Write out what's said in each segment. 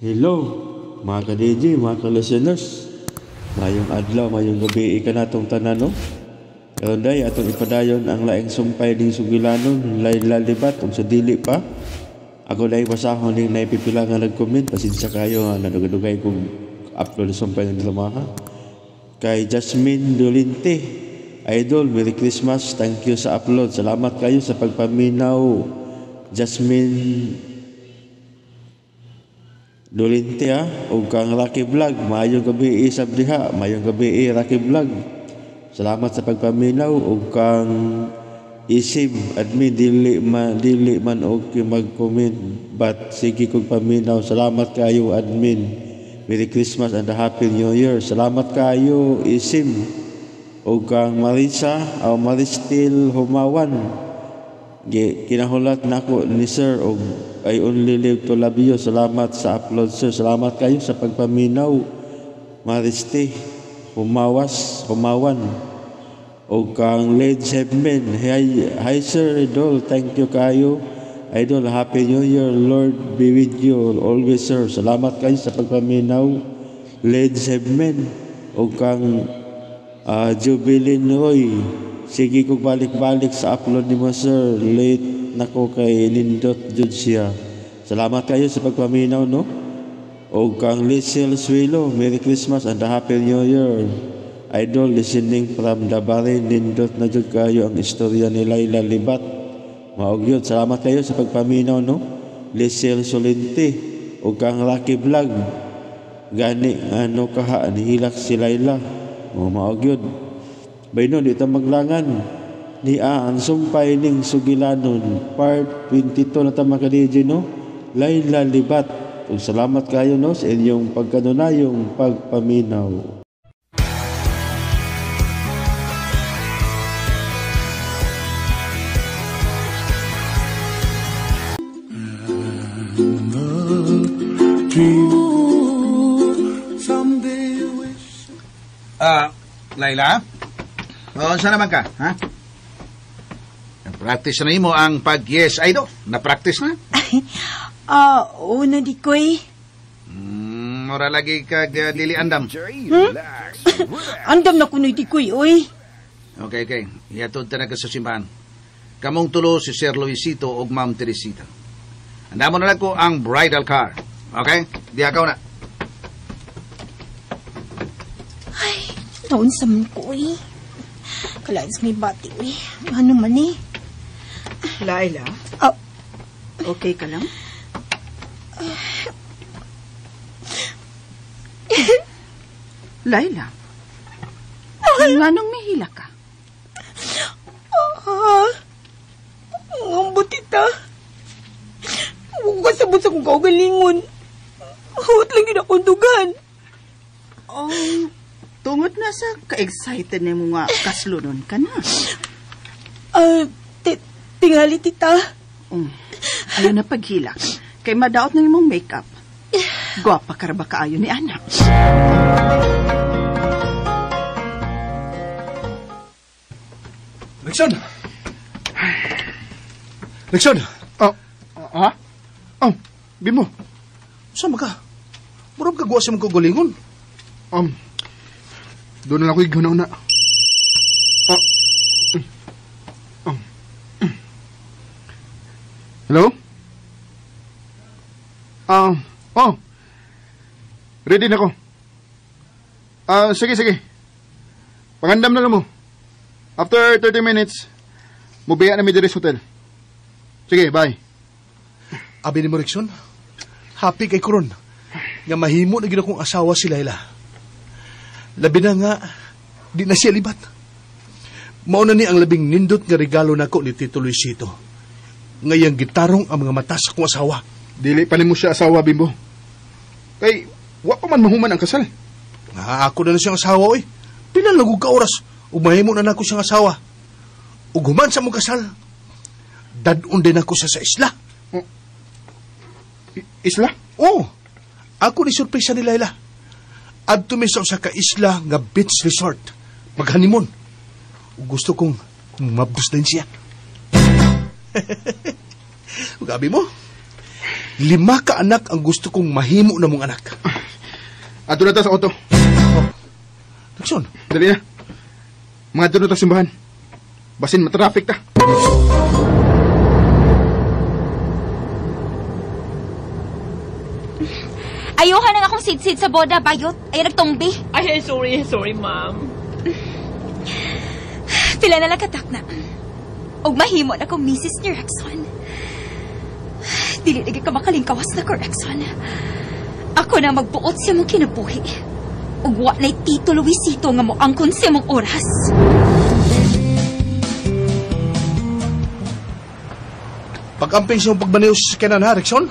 Hello, mga ka-DJ, mga ka-listeners. Mayong adlaw, mayong gabi kanatong tanan, no? Karon day atong ipadayon ang laing sumpay ning sugilanon, Laila Libat, ug sa dili pa. Ako day basahon ning naipipila nga nag-comment, pasensya kayo nga nadugay-dugay kong upload sa sumpay ng dramaha. Kay Jasmine Dolinte, Idol, Merry Christmas, thank you sa upload. Salamat kayo sa pagpaminaw. Jasmine Dolinte ha, ug kang Rocky Vlog, maayong gabi isab diha, maayong gabi Rocky Vlog. Salamat sa pagpaminaw ug kang Isim admin dili man okay mag-comment but sige kog paminaw. Salamat kayo admin. Merry Christmas and a Happy New Year. Salamat kayo Isim ug kang Marisa o Maristil Humawan. Kinahulat nako ni sir og I only live to love you. Salamat sa upload sir. Salamat kayo sa pagpaminaw. Mariste Humawan. O kang Led Zeppelin. Hi, hi sir idol. Thank you kayo. Idol, Happy New Year. Lord be with you always sir. Salamat kayo sa pagpaminaw. Led Zeppelin. O kang Jubilin Roy. Sige kog balik-balik sa upload nimo sir. Late nako kay nindot jud siya. Salamat kayo sa pagpaminaw no. O kang Lizel Suelo, Merry Christmas and a Happy New Year. Idol listening from Dabari, nindot na jud kayo ang istorya ni Laila Libat. Maog yun. Salamat kayo sa pagpaminaw no. Lizel Solente o kang Rocky Vlog. Gani ano kaha nihilak si Laila. O maog yun. Bayno di ta maglangan ni ang sumpay ning sugilanon part 22 na ta mga ka-DJ no. Laila Libat. Ug salamat kayo no sa inyong pagkanunayong pagpaminaw. Laila? O, saan naman ka, ha? Na-practice na mo ang pag-yes, idol. Na-practice na? Una di ko eh. Mura lagi kag dili andam. Hmm? Andam na kunoy di koy, oy. Okay, okay. Ihatod ta na ka sa simbahan. Kamong tulo si Sir Luisito ug Ma'am Teresita. Andamo na lang ko ang bridal car. Okay? Diha ka na. Ay, taon sa man ko, oy. Kalain sa may bati, oy. Ano man eh. Laila? Oh. Okay ka lang? Laila? Nganong nihila ka? Ang butita. Huwag ka sabot sa kong kaugalingon. Huwag lang yun akong dugan. Oh, tungod na sa ka-excited na mo nga kaslunon ka na. Tingali, tita. Ayaw na paghilak. Kay madaot ng imong makeup. Gwapa ka ra ba kaayo ni anak? Rickson! Rickson! Oh, ha? Oh, Bimo. Saan ka? Murag kagawa sa mong kagalingon. Doon na lang ako ighunaw na. Oh. Oh. Hello? Oh. Ready na ko. Sige, sige. Pangandam na lang mo. After 30 minutes, mubiya na mi diri sa hotel. Sige, bye. Abi ni mo, Rickson, happy kay kuron nga mahimo na gid akong asawa si Laila. Labi na nga, di na siya libat. Mauna ni ang labing nindot nga regalo nako ni Tito Luisito. Ngayang gitarong ang mga mata sa akong asawa. Dili pa nimo siya asawa, Bimbo. Kay, wa pa man mahuman ang kasal. Nga, ako na siyang asawa, oy. Pila lang ka oras, ug mahimo na nako siyang asawa. Ug human sa mong kasal, dad-on din ako siya sa isla. Isla? Oo. Ako ni surpresa ni Laila. Adto mi sa usa ka isla nga beach resort. Mag-honeymoon. Ug gusto kong mabdos din siya. Ug abi mo, 5 ka anak ang gusto kong mahimo na mong anak. Ato na ta sa auto. Oh. Rickson. Dali na. Mga doon na ta simbahan. Basin matraffic ta. Ayuhan ang akong sidsid sa boda, bayot. Ay, nagtungbi. Ay, sorry, sorry, ma'am. Pila na lang katak na. Og mahimo na kong Mrs. ni Rexon. Dili lagi ka makalingkawas na ko, Rexon. Ako na magbuot sa mong kinabuhi. Ug wa na'y Tito Luisito nga moangkon sa mong oras. Pag-amping sa mong pagbaneho sa sakyanan, ha, Rexon?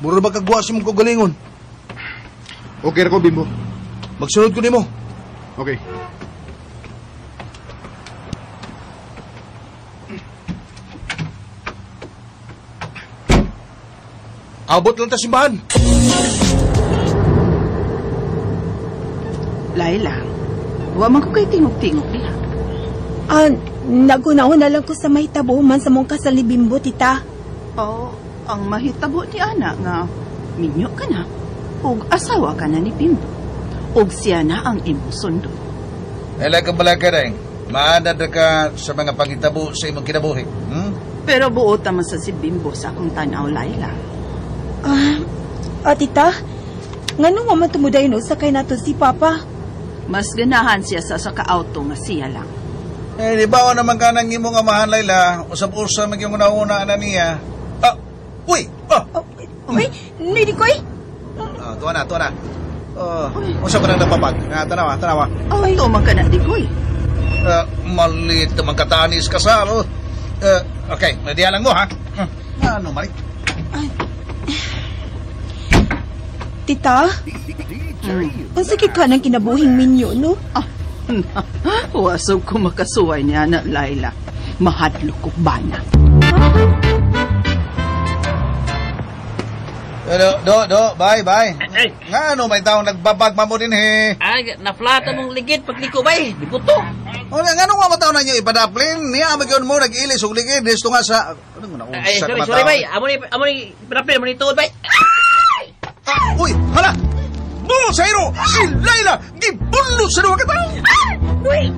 Mura ba kagwa sa mong kagalingon? Okay ra ko, Bimbo. Magsunod ko nimo. Okay. Abot lang ta simbahan. Laila, wa man ko kay tingog-tingog niya. Ah, naguna-una lang ko sa mahitabo man sa mong kasal ni Bimbo, tita. Oh, ang mahitabo ni ana nga minyo ka na ug asawa ka na ni Bimbo. Ug siya na ang imong sundo. Ela ka bala ka rin. Maanad ka sa mga pangitabo sa imong kinabuhi. Hmm? Pero buot naman sa si Bimbo sa akong tanaw, Laila. Ah, tita, ngano nga man tumuday no sakay nato si Papa? Mas ganahan siya sa ka-auto nga siya lang. Eh, di ba naman ka nang imong amahan, Laila? Usap-usap magyong una-una na niya. Ah, uy! Ah! Oh, uy, nili ko eh. Ah, tuwa na, tuwa na. Unsa pa nang napapag? Ah, tanawa, tanawa. Ay, tumang ka na, Digoy. Malit naman katanis kasal. Okay, nadiya lang mo, ha? Ano, Mari? Ay. Tita? Unsa kay ka ng kinabuhing minyo, no? Ah, wasog ko makasuway niya na, Laila. Mahadlok ko bana. Do, do, do, bye, bye. Ay. Nga ano, may taong nagbabagma mo din, he. Ay, naflata mong ligid pagliko, bay. Di buto. O, nga ano nga mataon na niyo ipadaplin? Niya, magyon mo, nag-ilis, ug ligid. Disto nga sa... Ano nga Ay, naunsa sorry, ka sorry, mataon? bay. Amo ni, pinaplin, amo ni tuod, bay. Ah, uy, hala! Bungo sa iro! Si Laila! Gibulot sa duwa ka tao! Uy!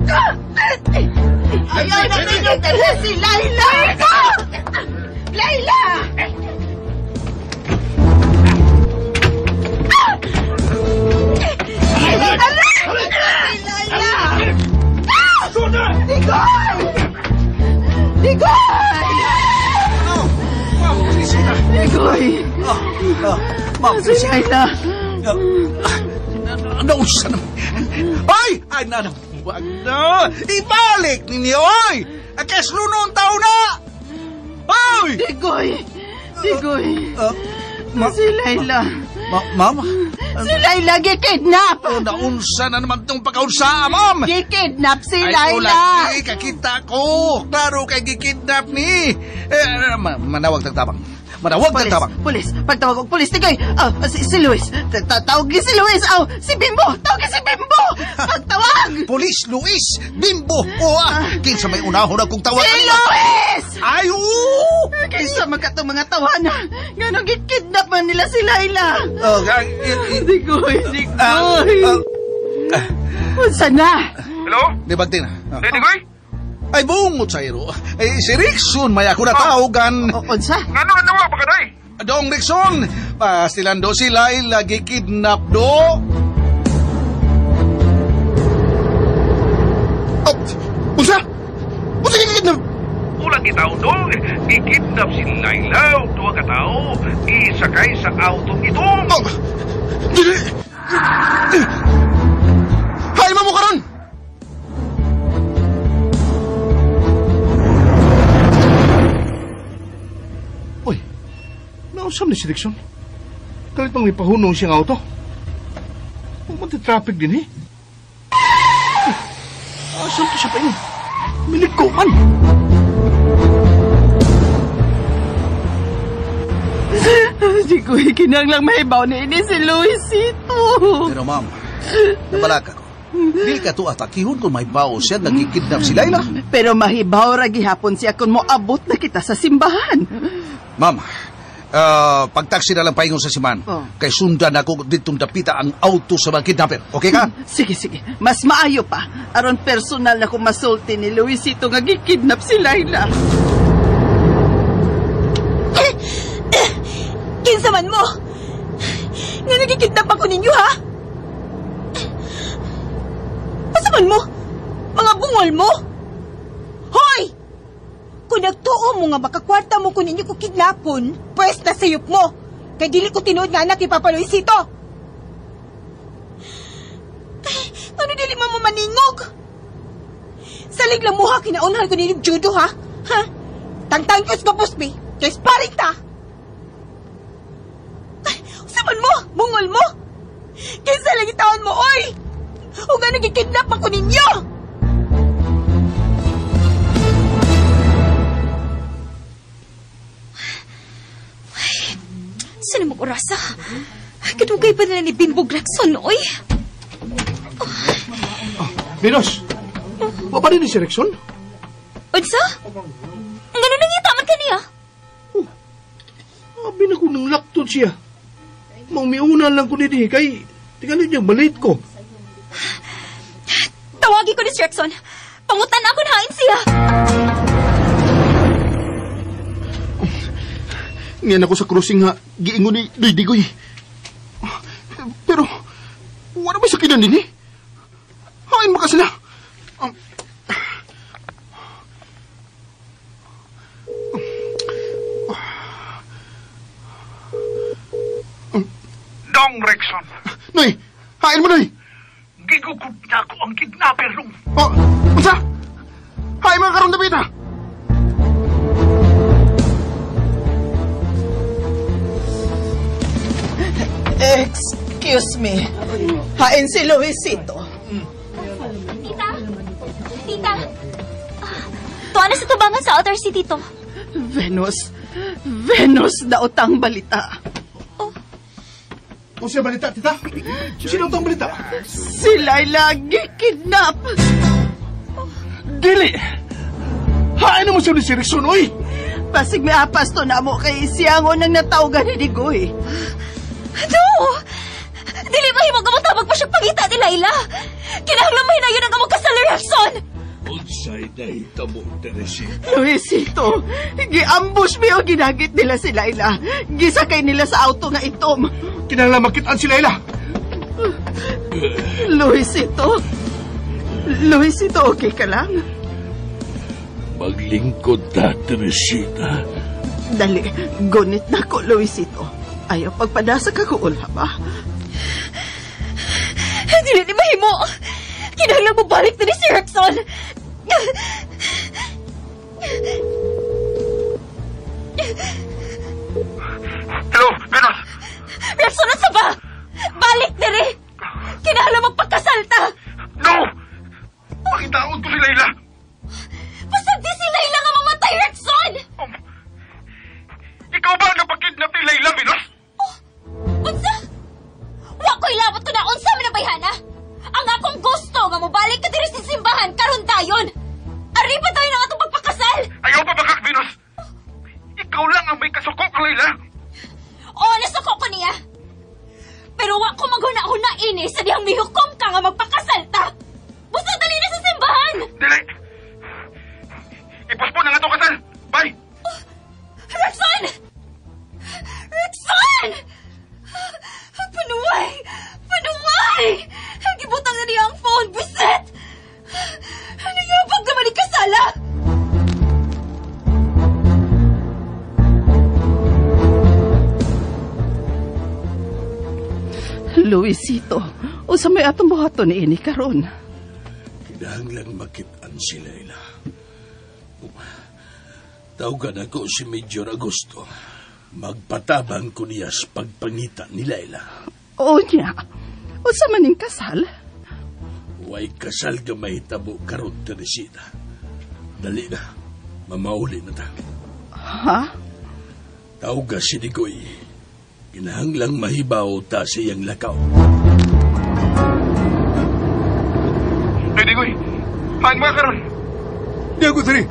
Ayaw na ninyo dala si Laila! Laila! Laila! Digoy! Digoy! Ma'am, Cristina! Digoy! Ma'am, Si Laila! Nausa na. Ay! Ay, na, wag na! Ibalik ninyo, oy! Akes lunon tao na! Oy! Digoy! Digoy! Si Laila! Ma'am? Si Laila gikidnap! Oh, naunsa na naman itong pagkaunsa, ma'am! Gikidnap si Ay, Laila! Ay, kakita ko! Klaro kay gikidnap ni! Eh, manawag tagtabang. Manawag Pulis, tagtabang. pulis, pagtawag og pulis, Digoy! Oh, si Luis! Tawag si Luis! Oh, si Bimbo! Tawag si Bimbo! Pagtawag! Pulis, Luis, Bimbo! O, ah, kinsa may unahon akong tawag. Si Luis! Ay, oo! Kinsa man katong mga tawana! Nganong gikidnap man nila si Laila! Oh, Digoy, Digoy! Unsa na? Hello? Di bagtin. Digoy? Ay, bungot sa iro. Ay, si Rickson, may ako na tawagan. Unsa? Ngano nga nawa pa ka, day? Dong Rickson, pastilan do si Laila, gikidnap do. Oh, unsa? Unsa gikidnap? Ulang itaw dong, gikidnap si Laila ug duha ka tawo, gisakay sa auto itong. Oh, dili. Hay mo karon. Uy, nausam ni si Rickson. Kalit pang may pahunong siyang auto. Pumunti traffic din eh. Asan to siya pa yun? Milig ko man. Digoy, kinahanglang mahibaw ni ini si Luisito. Pero ma'am, nabalaka ko. Di ka to atakihon kung may bao siya nagkikidnap si Laila. Pero mahibaw ra gihapon siya kung moabot na kita sa simbahan. Ma'am, Pagtaksi na lang paingon sa siman. Oh. Kay sundan ako ditong dapita ang auto sa mga kidnapper. Okay ka? Sige, sige. Mas maayo pa. Aron personal na kung masulti ni Luisito nga gikidnap si Laila. Kinsa man mo? Nga nagikidnap ako ninyo, ha? Asa man mo? Mga bungol mo? Hoy! Kung nagtuo mo nga makakwarta mo kung ninyo ko kidnapon, pwes na sayop mo. Kay dili ko tinuod nga anak ni Papa Luisito. Ano dili mo maningog? Salig lang mo ha, kinaunhan ko ninyo judo ha? Ha? Tangtang ko sa kapuspi, kay sparring ta. Saman mo? Bungol mo? Kinsa lagi taon mo, oy! O nga nagikidnap ako ninyo! Saan mo orasa? Kadugay pa nila ni Bimbo Gregson, oy! Venus, wa pa rin ni si Rexon? Unsa? Ngano nangita man kaniya? Abi na ko nang lakton siya. Maumiuna lang ko dito kay tingali niya malit ko. Tawagi ko ni si Rexon. Pangutan ako na hain siya. Ngayon ako sa crossing nga, giingon ni Doy Digoy. Pero, wala ba sakinan din eh? Hain mo ka sila. Dong Rexon, Noy, hain mo Noy. gigukod na ako ang kidnapper nung. Oh, unsa? Hain mga karong dapita. Excuse me. Hain si Luisito. Tita! Tita! Tuwa na sa tubangan sa Outer City to. Venus. Venus daotang balita. O siya balita, tita? Sino tong balita? Si Laila gikidnap. Dili! Hain mo siya ni si Rexon, oy! Basig may apas to na mo kay siyang unang natawgan ni Digoy. No! Dili mahimo nga motabag pa siya pangita ni Laila. Kinahanglan mahinayon ang among kasal ni Rexon. Unsay nahitabo, Teresita? Luisito, gi-ambush mi o ginagit nila si Laila. Gisakay nila sa auto nga itom. Kinahanglan makitaan si Laila. Luisito, Luisito, okay ka lang? Maglingkod ta, Teresita. Dali, gunit na ko, Luisito. Ayaw pagpadasa ka ko, ula ba? Dili ni mahimo. Kinahanglan mo balik na ni si Rexon. Hello, Venus! Rexon, unsa ba? Balik diri. Kinahanglan magpakasal ta. No! Pakitaon ko si Layla! Basta di si Laila nga mamatay, Rexon! Ikaw ba ang napakidnap ni Layla, Venus? Unsa? Wa ko'y labot ko na unsa man ang bayhana. Ang akong gusto nga mobalik ka diri sa simbahan karon dayon. Ari pa tayo ng atong pagpakasal. Ayaw pa bakak, Venus! Ikaw lang ang may kasuko kang Layla! Oo, nasuko ko niya. Pero wa ko maghuna-huna ini sa dihang mihukom ka nga magpakasal ta. Basta dali na sa simbahan. Dili! Ipospon ang atong kasal! Bye! Rexon! Rexon! Panuway! Panuway! Gibutang na niya ang phone, buset! Nangyapak naman ni kasala! Luisito, unsa may atong buhaton ni ini karon? Kinahanglan makitaan si Layla. Tawagan ako si Major Agosto. Magpatabang ko niya sa pagpangita ni Layla. O niya, unsa man ning kasal? Way kasal ka mahitabo karon, Teresita. Dali na, mamauli na ta. Ha? Tawga si Digoy. Kinahanglang mahibaw ta sa iyang lakaw. Hey, Digoy! Haan mga karon? Di ako diri.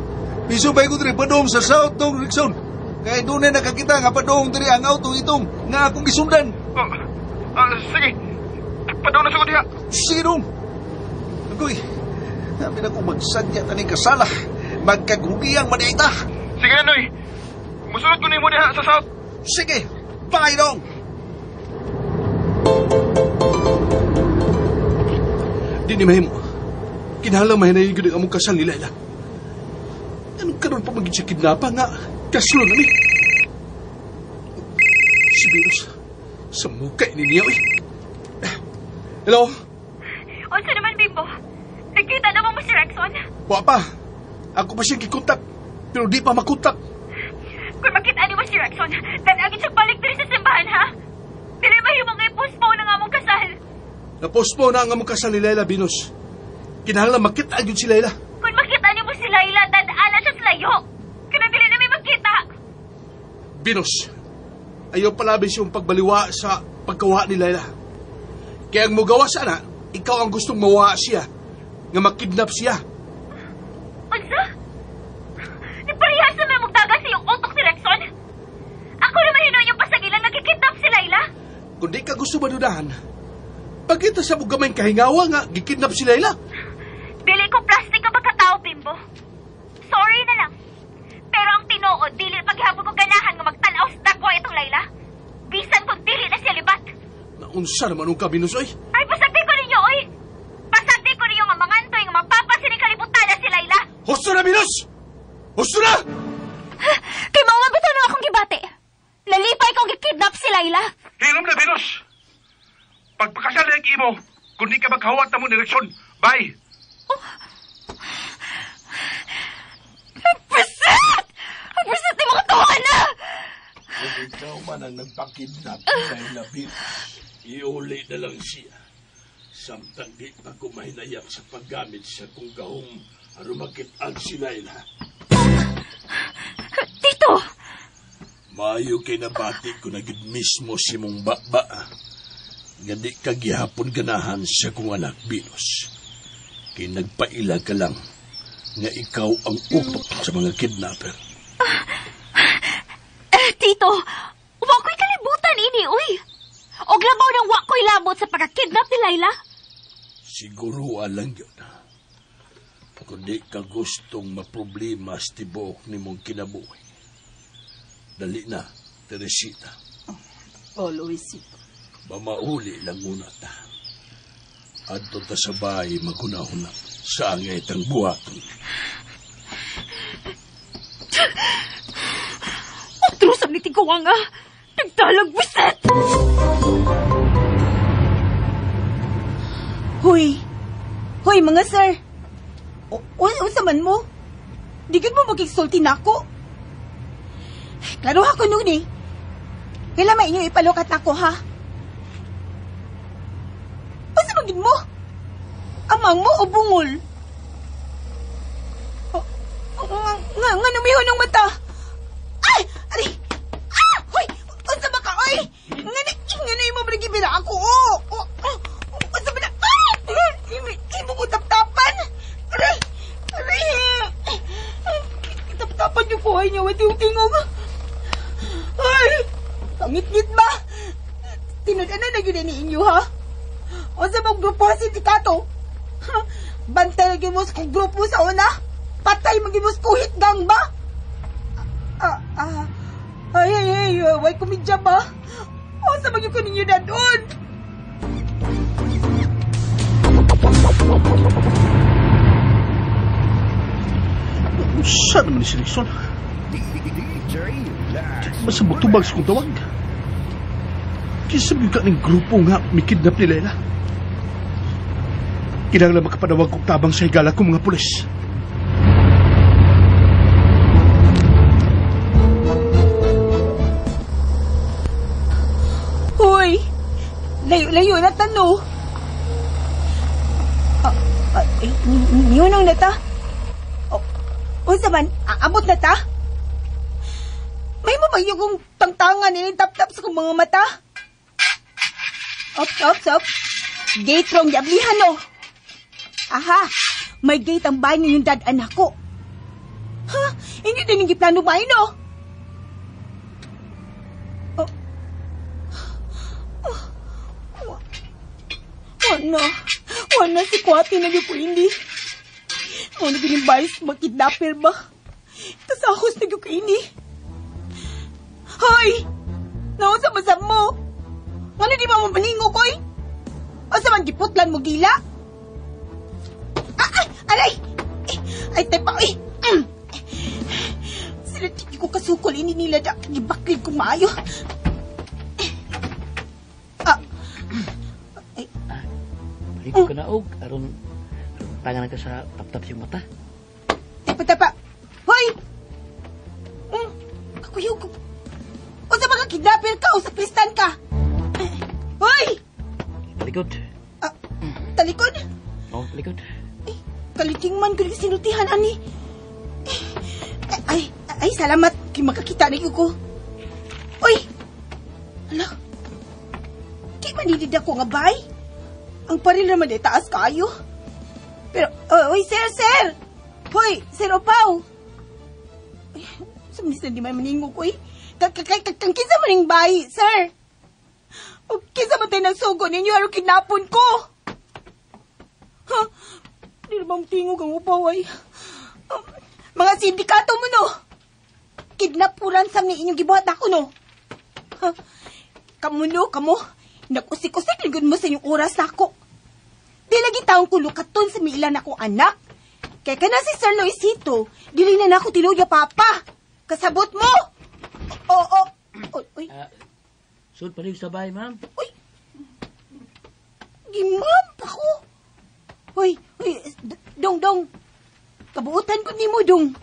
Isubay ko diri padong sa South dong Rexon. Kay doon na nakakita nga padung diri ang auto itong nga akong gisundan. Sige. Padung na sa ko diha. Sige dong. Agoy, sabi na ko magsadya taning kasala. Magkagugiyang manita. Sige na, Noy. Musunod ko nimo diha sa South. Sige. Bye dong. Di ni mahimo. Kinahanglan mahinayon gyud ang among kasal ni Laila. Anong karon pa magid siya kidnapa nga kaslo na ni? Si Venus, sa muka ni niya, oy. Hello? Unsa naman, Bimbo? Nakita na mo si Rexon? Wa pa. Ako pa siyang gikontak, pero di pa makontak. Kung makita nimo si Rexon, tan-agin siya balik diri sa simbahan, ha? Dili mahimo nga i-postpone ang among kasal. Na-postpone na ang among kasal ni Laila, Venus. Kinahanglan makita gyud si Laila. Kung makita nimo si Laila, dad-ana siya sa layo. Kanang dili na may magkita. Venus, ayaw palabi siyang pagbaliwa sa pagkawa ni Laila. Kaya ang mugawa sana, ikaw ang gustong mawa siya, nga makidnap siya. Unsa? Niparehas na may magdaga sa iyong utok ni Rexon? Ako naman hinuon yung pasagilan nagkikidnap si Laila. Kung di ka gusto madudahan, pagkita sa bugamay kahingawa nga gikidnap si Laila. Dili ko plastic ang pagkatao, Bimbo. Sorry na lang. Pero ang tinuod, dili paghapon ko ganahan nga magtanaw sa dagwa itong Laila. Bisan kung dili na siya libat. Naunsa naman ang kabinos, oy. Ay, pasagdi ko ninyo, oy! Pasagdi ko ninyo nga mangantoy nga mapapasin ang kalibutan na si Laila. Husto na, Venus! Husto na! Kay mao man bitaw na akong gibati. Nalipay kong gikidnap si Laila. Hilom na, Venus. Pagpakasal na imo, kung di ka maghawat na mo direksyon, bye. Oh. Preset! Ang preset ni mga tuwa na! Kung ikaw man ang nagpakidnap kay Laila Venus, iuli na lang siya. Samtang di pa kumahinayak sa paggamit sa kung gahom aron makit-ang si Laila. Tito! Maayo kay nabati ko na gid mismo si mong baba. Nga di ka gihapon ganahan sa kong anak, Venus. Kay nagpaila ka lang nga ikaw ang utok sa mga kidnapper. Tito, wa ko'y kalibutan ini, uy. Og labaw nang wa ko'y labot sa pagkakidnap ni Laila. Siguro alang yun. Kung di ka gustong maproblema sa tibuok ni mong kinabuhi. Dali na, Teresita. Oh, Luisito. Mamauli lang muna ta. Adto ta sa bahay maghunahuna sa angay tang buhaton. Otro sa nitiguang nga. Nagdalag biset! Hoy! Hoy, mga sir! Unsa man mo? Di gud mo magigsulti nako. Klaro ako noon eh. Kailan may inyo ipalukat nako, ha? Unsa man gid mo? Amang mo o bungol? Nga, nga numihon ng mata. Ay! Ari! Ah! Hoy! Unsa ba ka, oy? Nga na, nga na imo gibira ako, oh! Oh, oh! Unsa ba na? Ah! Imo ko taptapan! Aray! Aray! Taptapan niyo po ay niyo, tingog. Ay! Pangit-ngit ba? Tinud-anan na gyud ni inyo, ha? Unsa bang grupo sa sindikato? Ha? Bantay lagi mo sa grupo sa una? Patay mo sa kuhit gang ba? Ay, ay, ay, way kumidya ba? Unsa man gyud ko ninyo dadon? Unsa naman ni si Rickson? Basta magtubag sa kong tawag. Kinsa ka ning grupo nga mikidnap ni Laila? Kinahanglan makapanawag kong tabang sa higala kong mga pulis. Hoy! Layo-layo na tano. Niunong na ta. Unsa man, aabot na ta? May mo ba yung tangtangan ini tap-tap sa kong mga mata? Op, op, op. Gate rong yablihan, no. Aha, may gate ang bahay ngayong dad-anak ko. Ha? Hindi din yung giplano ba, no? Wala. Wala si Kwati na yung hindi. Mo na ginimbais makidnapper ba? Tasahos na yung kaini. Hoy! Naunsa ba sa mo? Ano di ba mo maningo koy? Asa man giputlan mo gila? Ah, ah! Aray! Ay, tepa! Ay! Sila tiki ko kasukol ini nila da. Gibaklid ko maayo. Ah! Ay. Balik ko na og aron tangan ka sa tap-tap siyang mata. Tepa, tepa! Hoy! Kakuyog ko. O sa mga kidnapper ka o sa kristan ka? Hoy! Talikod. Ah, talikod? Oo, talikod. Eh, kaliting man ko sinultihan, ani. Ay, ay, salamat. Kay makakita na ko. Uy! Ala, di man nilid ako nga bay. Ang paril naman ay taas kayo. Pero, oy, sir, sir! Hoy, Sir Opaw! Ay, sa minsan di man maningo ko, eh. Kang kinsa man ning bay, sir? O kinsa man tayo nagsugo ninyo, aron kidnapon ko? Ha? Di na bang tingog ang upaw, ay? Mga sindikato mo, no? Kidnapuran sa ni inyong gibuhat ako, no? Ha? Kamu, no, kamo? Nag-usik-usik, ligod mo sa inyong oras na ako. Di lagi taong kulukaton sa miilan akong anak. Kaya ka na si Sir Luisito, dili na na ako tinuod nga papa. Kasabot mo! Oo, oo. Uy. Sud pa rin sa bahay, ma'am. Uy. Gimam pa ko. Uy, uy, dong, dong. Kabuutan ko nimo, dong.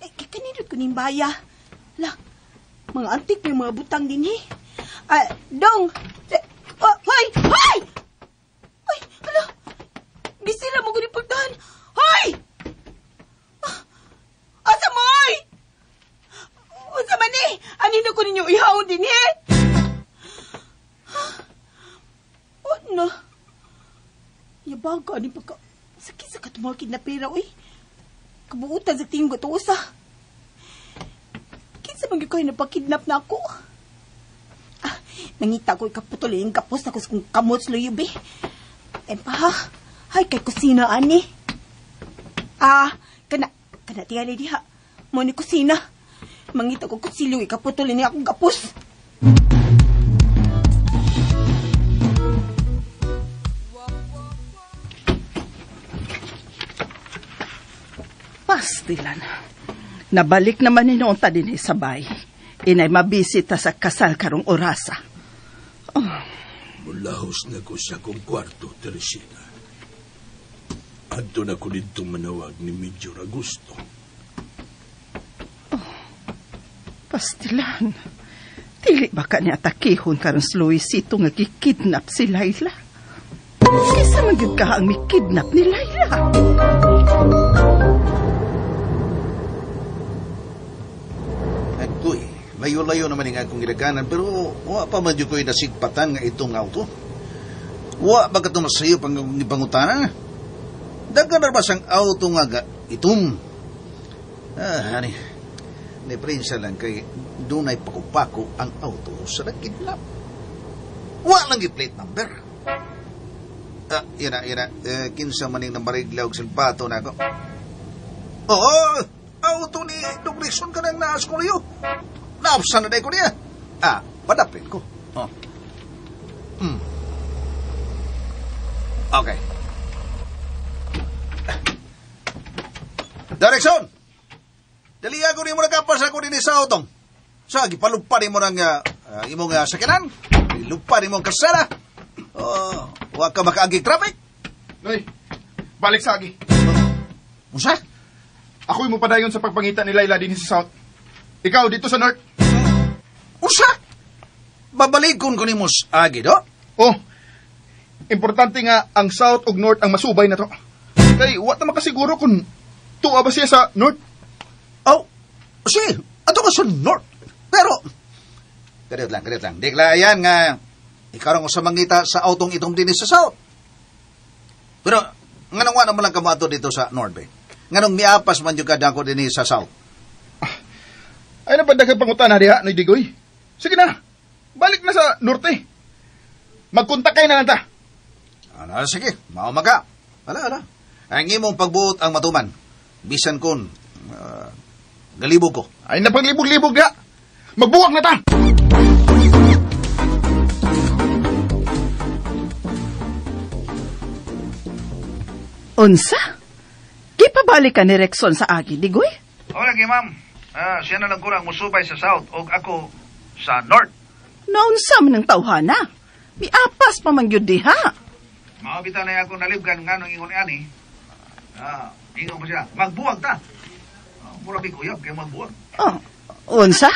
Eh, kanindot ko ning baya. La, mga antik may mga butang din, eh. Ah, dong. Oh, hoy, hoy! Ay, hala. Gisila mo ko ni pultahan. Hoy! Asa mo, hoy? Unsa man eh? Anino ko ninyo ihaon din, eh? Ano? Yabaga, ani pagka... Sakit sa katumakid na pera, uy. Kabuutan sa tingog at usa. Kinsa man gyud kayo napakidnap na ako? Ah, nangita ko ikaputol yung kapos na kung kamot sa luyub, eh. Eh pa, ha? Ay, kay kusina, ani. Ah, kana tingali diha. Mo ni kusina. Mangita ko kutsilyo, ikaputol ni akong kapos. Pastilan. Nabalik naman ni noon ta din sa bay. Inay mabisita sa kasal karong orasa. Oh. Mulahos na ko sa akong kwarto, Teresita. Adto na ko dito manawag ni Major Augusto. Oh, Pastilan. Dili ba ka niya atakihon karon si Luisito nga gikidnap si Laila? Kisa man gyud ka ang mikidnap ni Laila. Agoy, layo-layo naman nga akong gilaganan, pero wa pa man ko'y nasigpatan nga itong auto. Wa ba ka tumasayo pang pangutana? Dagan na ba siyang auto nga itom? Ah, hani, ni Prinsa lang kay dunay pakupako ang auto sa nagkidnap. Wa lang i-plate number. Ah, ira, ira. Kinsa maning nambariglaw og silbato na ako. Oo, auto ni Dong Rixon ka nang naas ko niyo. Naapsan na ko niya. Ah, padapin ko. Oh. Okay. Direction! Dali ako ni mo nakapas ako din sa autong. Sa, gipalupa ni mo ng imong sakyanan. Lupa ni mo ang kasara. Oh, huwag ka makaagi traffic. Noy, balik sa agi. Unsa? Ako'y mo padayon sa pagpangita ni Laila din sa South. Ikaw dito sa North. Unsa? Babalikon ko nimo sa agi, do? Oh, importante nga ang South ug North ang masubay na to. Kay wa ta makasiguro kung tuwa ba siya sa North. Oh, si, ato ka sa North. Pero, kadiyot lang. Diklayan nga, ikaw ang sa mangita sa autong itong din sa South. Pero, nganong wa naman lang kamo ato dito sa North, be? Nganong miapas man yung kadako din sa South? Ay, napandaghang pangutana diha, Noy Digoy. Sige na, balik na sa Norte. Magkontak kay na lang ta. Ano, sige, maumaga. Ala, ala. Ang imong pagbuot ang matuman. Bisan kon, galibog ko. Ay, napaglibog-libog na. Magbuwag na ta. Unsa? Gipabalik ka ni Rexon sa agi, Digoy? Wala kay ma'am. Siya na lang kurang musubay sa south o ako sa north. Naunsa man ang tawhana? Miapas pa man gyud diha. Mao bitaw na akong nalibgan nganong ingon ani. Ingon pa siya, magbuwag ta. Mura bi kuyab kay magbuwag. Oh, unsa?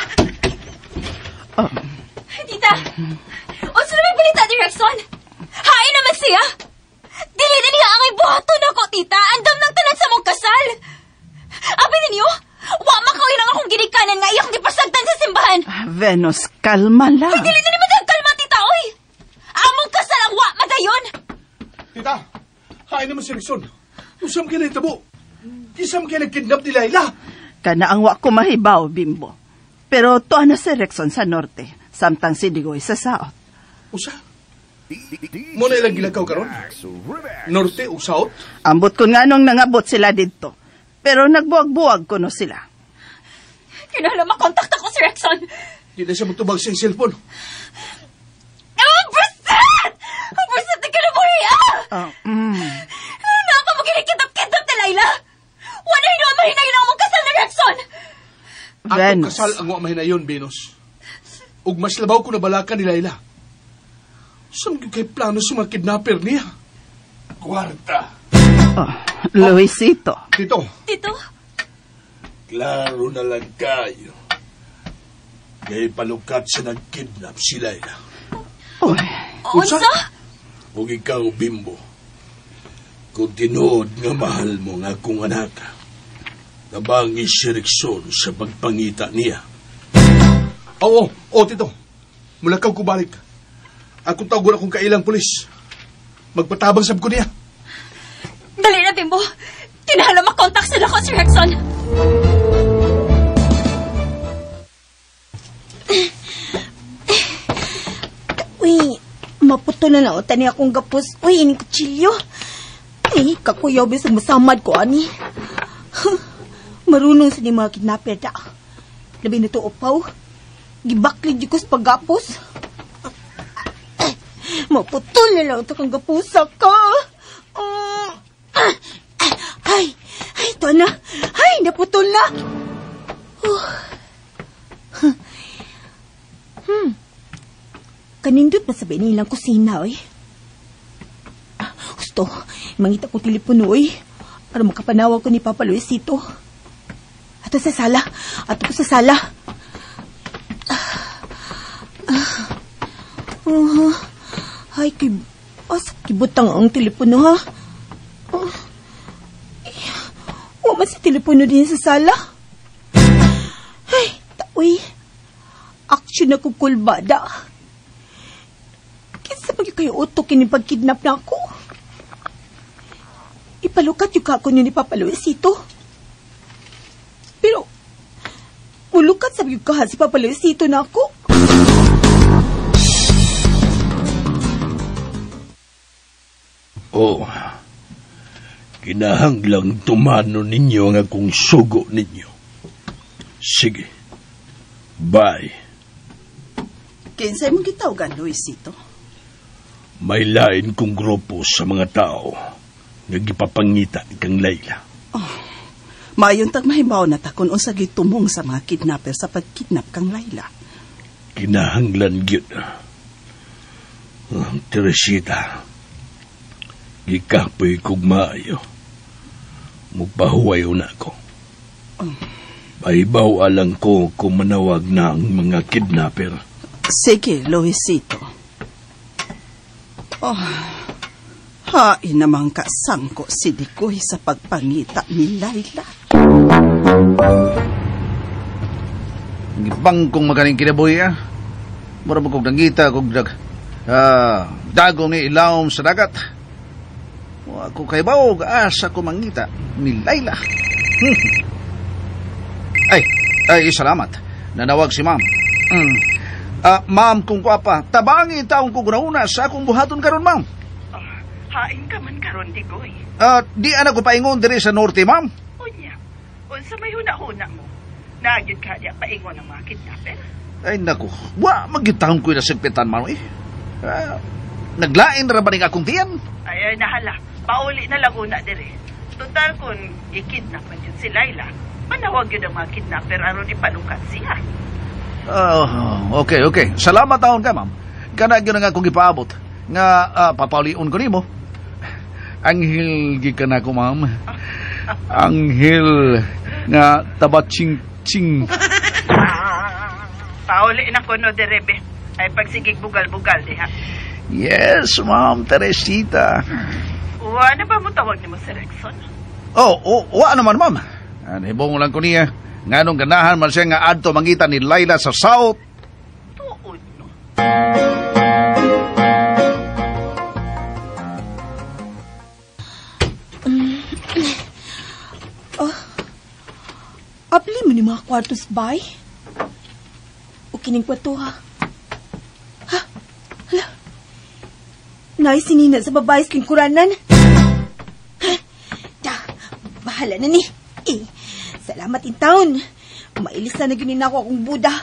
Oh. Tita, unsa na may balita ni Rexon? Hain naman siya. Dili na niya ang ibuhaton ako, tita. Andam ng tanan sa mong kasal. Abi ninyo, wa makauwi lang akong ginikanan nga iyang gipasagdan sa simbahan. Venus, kalma lang. Ay, dili na naman ang kalma, tita, oy. Among kasal ang wa madayon. Tita, hain naman si Rexon. Usam kayo na itabo. Isam kayo nagkidnap ni Laila. Kana ang wa ko mahibaw, Bimbo. Pero tuwa na si Rexon sa norte, samtang si Digoy sa south. Usa? Muna ilang gilakaw karon? Norte o south? Ambot ko nga nung nangabot sila didto. Pero nagbuwag-buwag ko no sila. Kinahanglan makontakt ako si Rexon. Di na siya magtubag sa cellphone. Oh, Brissett! Brissett na kinabuhi, ah! Napa mo kinikidap-kidap ni Laila? Wala hinuha mahinayon ang mong kasal ni Rexon! Atong kasal ang wa mahinayon, Venus. Ug mas labaw ko nabalakan ni Laila. Saan kay plano sa mga kidnapper niya? Kwarta. Oh, Luisito. Tito. Tito? Klaro na lang kayo. Kay palukat sa nagkidnap si Laila. Oh. Unsa? Ug ikaw, Bimbo. Kung tinuod nga mahal mo nga akong anak, tabangi si Rexon sa pagpangita niya. Oo, oo, Tito. Mulakaw ko balik. Akong tawgon akong kailang pulis. Magpatabang sab ko niya. Dali na, Bimbo. Kinahanglan makontak sila ko si Rexon. Uy, maputo na lang tani akong gapos. Uy, ining kutsilyo. Ay, kakuyaw bisag masamad ko, ani. Marunong sa ni mga kidnapper ta. Labi na to upaw. Gibaklid ko sa paggapos. Maputol na lang ito kang gapusa ka. Ay, ay, ito na. Ay, naputol na. Kanindot pa sabi nilang kusina, oy. Gusto, mangita ko telepono, oy. Para makapanawag ko ni Papa Luisito. Ato sa sala. Ato ko sa sala. Ay, kibutang ang telepono, ha? Wa man sa telepono din sa sala. Ay, taoy. Action na kukulbada. Kinsa pa kayo utok kini pagkidnap na ako? Ipalukat yung kako ni Papa Luisito. Pero, mulukat sabi yung kaha si Papa Luisito na ako. Oo. Kinahanglang tumano ninyo ang akong sugo ninyo. Sige. Bye. Kinsay mong gitawagan, Luisito? May lain kong grupo sa mga tao nga gipapangita kang Laila. Oh, maayon tag mahibaw na ta kung unsa gitumong sa mga kidnapper sa pagkidnap kang Laila. Kinahanglan gyud. Teresita, gikapoy kog maayo. Mugpahuway na ako. Pahibaw alang ko kung manawag na ang mga kidnapper. Sige, Luisito. Oh, hain namang kasangko si Dikoy sa pagpangita ni Laila. Gibangkong magaling kinabuhi, ah. Mura mo kong nangita, kong dagong ni ilawom sa dagat. Ako kay bao, gaasa ko mangita ni Laila. Ay, salamat. Nanawag si ma'am. Ma'am, kung kuapa, tabangi taong ko una sa akong buhaton karon, ma'am. Oh, hain ka man karon, Digoy. Di ana ko paingon diri sa norte, ma'am. Unya, unsa may huna-huna mo? Nagyud ka diya paingon ang mga kidnapper? Ay, naku, wa magyud taon ko nasagpitan, ma'am, eh. Naglain ra ba ning akong tiyan? Ay, nahala. Pauli na lang una diri. Total kung ikidnap man yun si Laila, manawag yun ang mga kidnapper aron ipanukat siya. Okay, okay. Salamat taon ka, ma'am. Kana gyud ang akong gipaabot nga papaulion ko nimo. Anghel gikan ako, ma'am. Anghel nga tabatsing-tsing. Pauli na ko no derebe. Ay pagsigig bugal-bugal diha. Yes, ma'am Teresita. Wa na ba mo tawag nimo si Rexon? Oh, wa naman, ma'am. Nahibong lang ko niya. Nganong ganahan man siya nga adto mangita ni Laila sa South. Tuod, no? Apli mo ni mga kwartos, bay? O kining kwarto, ha? Ha? Hala? Naisinina sa babae sa lingkuranan. Ha? Da, bahala na ni. Eh, salamat in town. Mailis na nagyunin ako akong Buda.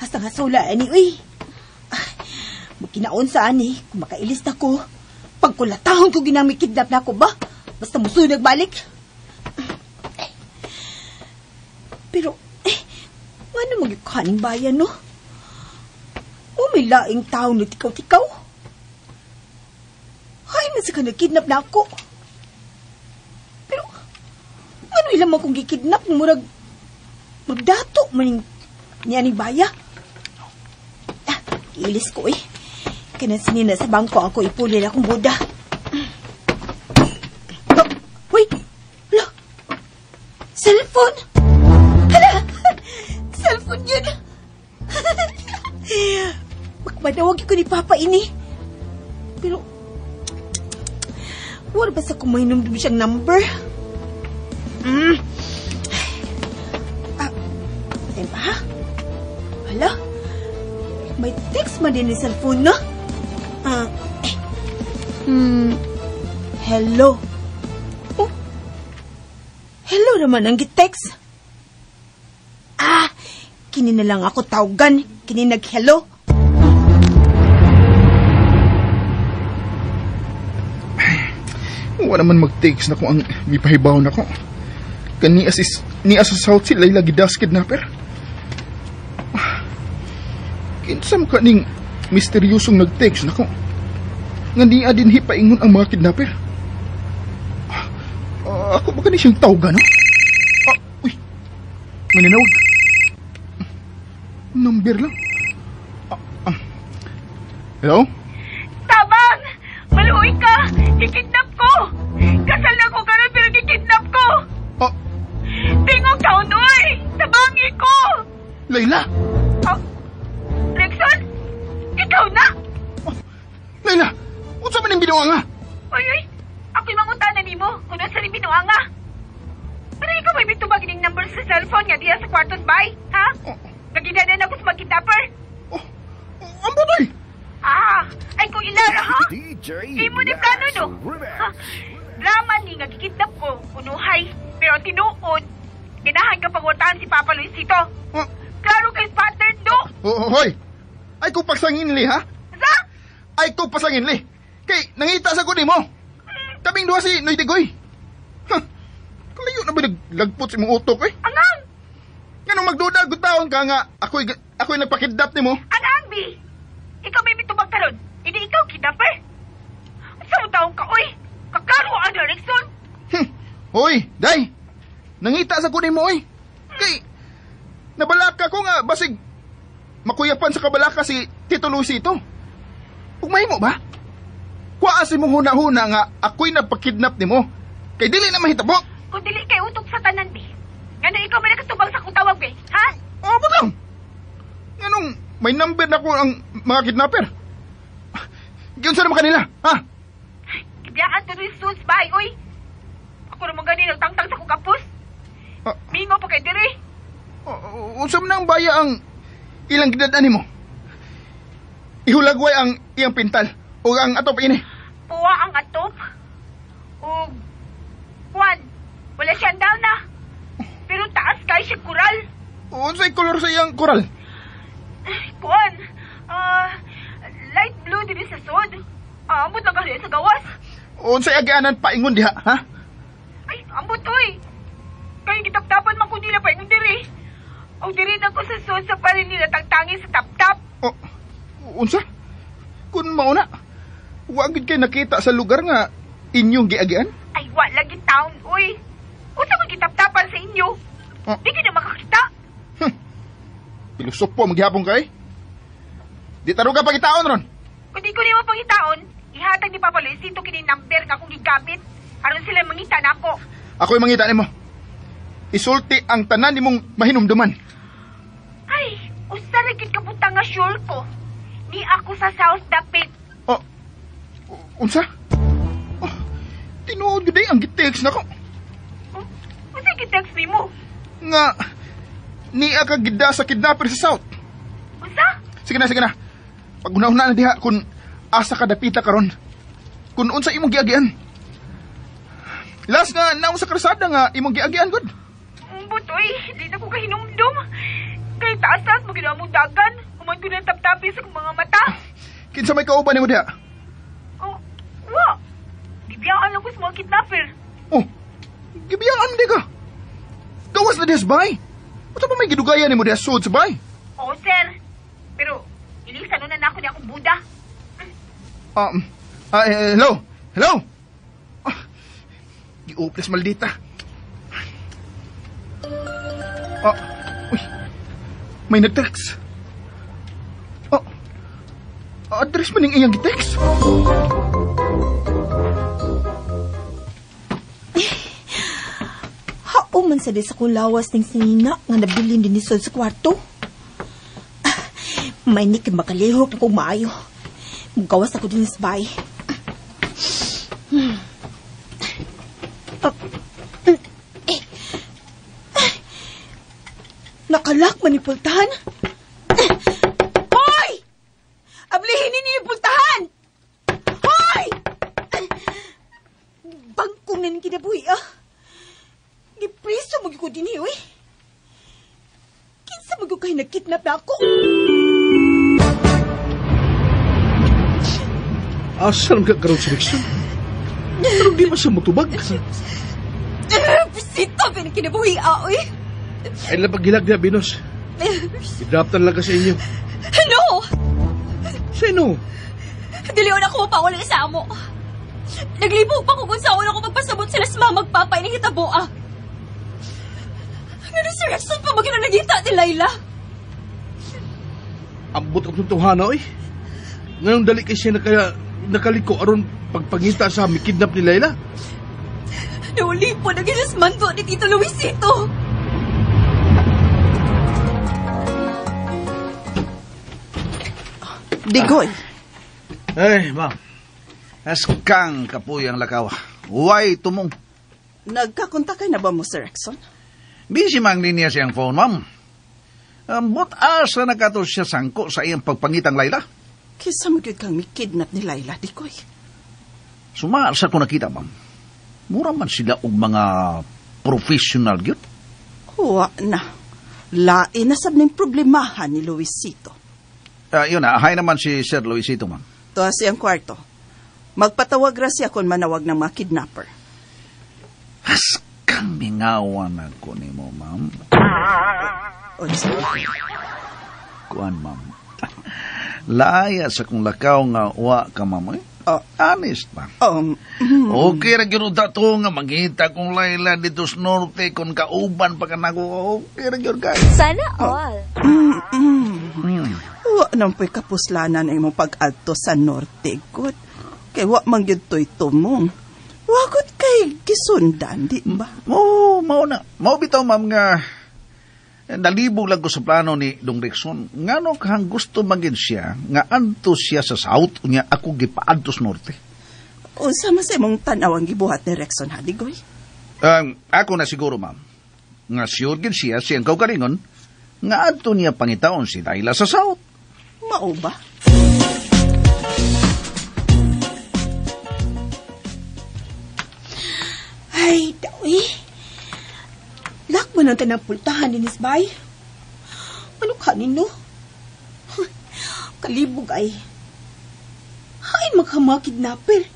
Hasta nga sula, ani, uy. Magkinaon sa ani, kung makailis na ko, pagkulatahon ko ginang may kidnap na ako ba? Basta musunod balik. Pero, ano magikaning bayan, no? O may laing tao na tikaw-tikaw. Hay, man sa ka nagkidnap na ako. Pero, ano ilang akong gikidnap? Murag, magdato maning niya ni baya. Ilis ko eh. Kinasinina sa bangko ako ipuli na akong Buda. Oh, wait! Hala! Cellphone! Hala! Cellphone yun! Magmanawag ko ni Papa ini. Pero, wala ba sa kumahinom siyang number? Ayun pa, ha? Hala? May text man din ni cellphone, no? Hello. Oh, hello naman ang gitext. Kini na lang ako tawagan. Kini nag-hello. Wala man mag-text na ko ang mipahibaw na ko. Kani asis ni asa South si Laila gidas kidnapper. Kinsa man ka ning misteryosong nag-text na ko? Nga niya din hipaingon ang mga kidnapper. Ako ba kani siyang tawgan, no? Uy, maninawag. Number lang. Hello? Tabang! Maluoy ka! Gikidnap ko! Kasal na ko karon pero gikidnap ko! Tingog ka, unoy! Tabangi ko! Laila! Rexon! Ikaw na! Laila! Unsa man ning binuanga? Uy, uy! Ako'y mangutana nimo kung unsa ning binuanga. Pero ikaw may bitubag ning number sa cellphone nga diya sa kwartos, bay? Ha? Nagidanan ako sa magkidnapper. Ang butoy! Ay kung ilara, ha? Imo ni plano, no? Ha? Drama ni nga gikidnap ko, unuhay. Pero ang tinuod, ginahan ka pagwatahan si Papa Luisito. Klaro kay pattern, do! Hoy! Ay ko pagsangin li, ha? Sa? Ay ko pasangin li. Kay, nangita sa ko nimo. Kaming duha si Noy Digoy. Huh. Kalayo na ba naglagpot sa imong utok, eh? Angang! Nganong magduda, gutaon ka nga, ako'y nagpakidnap nimo. Angang, bi! Ikaw may mitubag karon. Hindi ikaw kidnapper. Sa taong ka, oy! Kaklaro ang direction! Hoy, day! Nangita sa kunin mo, oy! Kay, nabalaka ko nga, basig, makuyapan sa kabalaka si Tito Luisito. Ug mahimo ba? Kuwaasi mong huna-huna nga ako'y nagpakidnap nimo. Kay dili na mahitabo. Kung dili kay utok sa tanan, bi. Ngano ikaw may nakatubang sa akong tawag, bi? Ha? Oo, butang! Nganong may number na ko ang mga kidnapper? Giunsa naman kanila, ha? Kibiyaan to ni Sus, bay, oy! Ako naman gani nagtangtang sa kong kapus. Mingo pa kay diri. Unsa man ang baya ang ilang gidad-an nimo? Ihulagway ang iyang pintal o ang atop ini. Puwa ang atop. O, Juan, wala siyang down na. Pero taas kay siya kural. Unsay kolor sa iyang kural? Juan, light blue din sa sod. Ambot lang kasi sa gawas. Unsay agianan paingon diha, ha? Ay, ambot oy. Kay gitaptapan man ko nila paingon diri. O diri na ko sa sod sa parin nila tangtangin sa taptap. Oh, unsa? Kun mauna, wa gid kay nakita sa lugar nga inyong giagian? Ay, wa lagi town, oy. Unsa man gitaptapan sa inyo? Oh. Di gid na makakita. Pilusopo maghapon kay. Di taruga pagitaon ron. Kung di ko nimo pangitaon, ihatag ni Papa Luisito kini number nga akong gigamit aron sila mangita nako. Ako'y mangita nimo. Isulti ang tanan nimong mahinumduman. Ay, usa ra gid kabutang nga sure ko. Ni ako sa South Dapit. Oh, unsa? Oh, tinuod gud ang gitext nako. Oh, unsa gitext nimo? Nga niya ka gida sa kidnapper sa South. Unsa? Sige na, sige na. Paghuna-huna na diha kung asa ka dapita karon. Kung unsa imong giagian. Last nga naong sa krasada nga imong giagian gud. Butoy, di na ko kahinumdum. Kay taas-taas mo ginawa mong dagan. Human ko na taptapin sa kong mga mata. Kinsa may kauban nimo diha? Oh, wa. Gibiyaan lang ko sa mga kidnapper. Oh, gibiyaan di ka. Gawas na diha sa bahay. Unsa pa may gidugayan nimo diha sud sa bahay? Oo, sir. Pero, ilisan nun na ako ni akong Buda. Hello? Hello? Ah, giuples maldita. Ah, uy, may nag-text. Oh, address man yung iyang gitext. Hao man sa di sa kulawas ng sinina nga nabilin din ni Sol sa kwarto. May ni kay makalihok na kong maayo. Mugawas ako din sa bahay. Nakalak man ni pultahan. Hoy! Ablihin ninyo yung pultahan! Hoy! Bangkong na ng kinabuhi, ah. Gipriso mo ko din eh, uy. Kinsa mo kayo nagkidnap na ako? Asa lang ka karoon sa Rickson? Pero di ba siya mutubag? Bisita, pinakinabuhi, ah, uy. Ay lapag gilag niya, Venus. I-drop lang ka sa inyo. No! Sino? Dilion ako mapawala sa amo. Naglibog pa ko kung saan ako magpasabot sila sa mga magpapa ining hitabo, ah. Ngano si Rexon pa maging nagita ni Layla? Ambot ang tuntuhana, oy. Ngayong dali kay siya nakaliko aron pagpangita sa mikidnap ni Layla. Nauli po naging mando ni Tito Luisito. Digoy. Ay, ma'am. Askang kapuy ang lakaw. Why tumong? Nagkakontakay na ba mo, Sir Exxon? Busy mang linya siyang phone, ma'am. Ambot asa na kato siya sangko sa iyang pagpangitang Layla. Kisa mo gyud kang mikidnap ni Layla, Digoy. Suma sa ko nakita, ma'am. Mura man sila og mga professional gyud. Huwa na. Lain na sab ning problemahan ni Luisito. Yun na, hay naman si Sir Luisito, ma'am. Tuwa siyang kwarto. Magpatawag ra siya kung manawag ng mga kidnapper. Askang mingawan ako ni mo, ma'am. Unsa? Kuan, ma'am. Laaya sa kong lakaw nga wa ka, ma'am. Eh? Oh. Honest, ma'am. Okay ra gyud to nga mangita kong Layla dito sa norte kung kauban pa ka nako. Okay ra gyud kay. Sana all. Wa nang po'y kapuslanan ang imong pag-adto sa norte, good. Kay wa man gyud to'y tumong. Wa gud kay gisundan, di ba? Oo, mao na. Mao bitaw, ma'am, nga nalibog lang ko sa plano ni Dong Rickson. Ngano kahang gusto magin siya, nga adto siya sa south, unya ako gipaadto sa norte. Unsa man sa imong tan-aw ang gibuhat ni Rexon, ha, Digoy? Ako na siguro, ma'am. Nga sure gid siya, siyang kaugalingon, nga adto niya pangitaon si Dayla sa south. Mao ba? ng tanang pultahan ni Nisbay. Ano ka nino? Kalibog ay. Hain magkama kidnapper.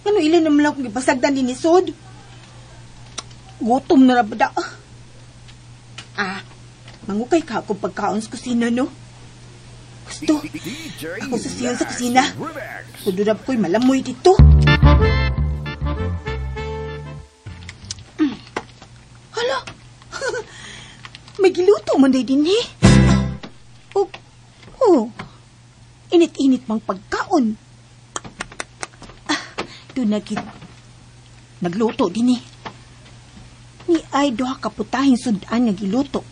Ano ilan naman lang kung ipasagdan ni Sod? Gutom na rabada. Ah, mangukay ka akong pagkaon sa kusina, no? Gusto, ako susiyon sa kusina. Kudurap ko'y malamoy dito. Hala, may giluto man day din eh. Oh, oh, init-init mang pagkaon. Ah, doon nagluto din eh. Ni ay duha ka putahing sudan nga giluto.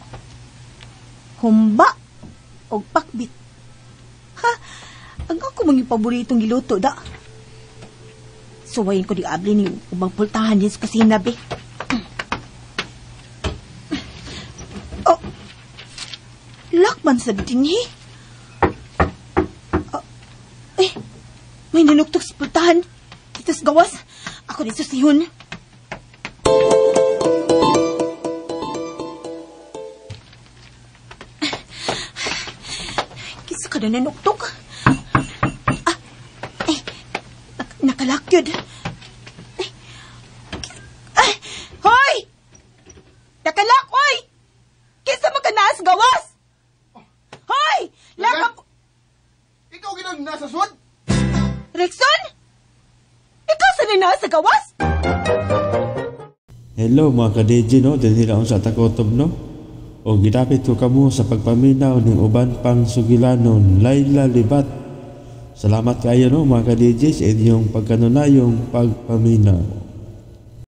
Humba og pakbit. Ha, ang ako mga paboritong giluto da. Suwayin ko di abli ni ubang pultahan din sa kusina, be. Oh, lakman sa dinhi. Oh, eh, may nanuktok sa pultahan. Dito sa gawas. Ako di susihon. Kisa ka na nanuktok. Ah, eh, nakalakyod. Eh, ay, hoy! Nakalak, hoy! Kisa mo ka naas gawas! Hoy! Lakap! Ikaw ginang nasa sud? Rexon? Ikaw sa nasa gawas? Hello mga ka-DJ, no? Dinhi lang sa Takotob, no? O gidapit ko kamo sa pagpaminaw ning uban pang sugilanon, Laila Libat. Salamat kayo, no, mga ka-DJ, sa inyong pagkanunayong pagpaminaw.